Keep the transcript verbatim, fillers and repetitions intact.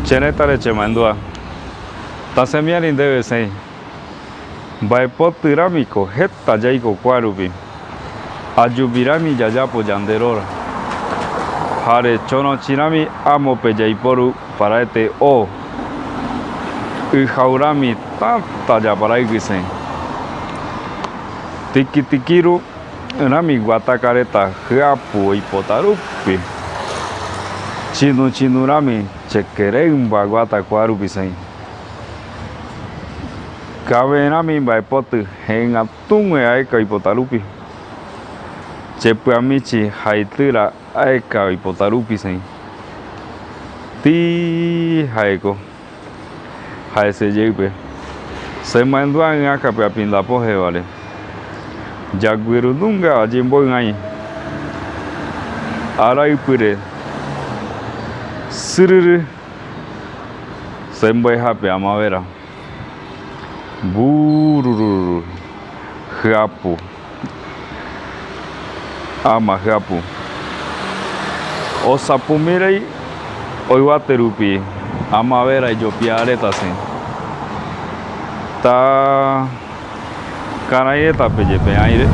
Che retare chemaendua, tasemiari ndeve sei. Mbaepoti rami ko jeta yaiko kua rupi. Ayupi rami yayapo yanderora. Jare chorochi rami amope yaiporu paraete o. Ijau rami tata yaparaiki sei. Tikitikiru rami guataka reta jiapu oipota rupi. Chinu chinu rami chekereimba guata kua rupi sei. Kave rami mbaepoti jegatugue aeka oipota rupi. Chepia michi jaitira aeka oipota rupi sei. Ti jaeko jae seyeipe. Semaendua iakape apindapo jevare. Yaguirununga ayemboi ai. Araipire. Siriri. Semboejape amavera. Burururu. Jiapu. Ama jiapu. Osapumirei oivate rupi amavera iyopia reta sei. Ta karai retape yepe aire.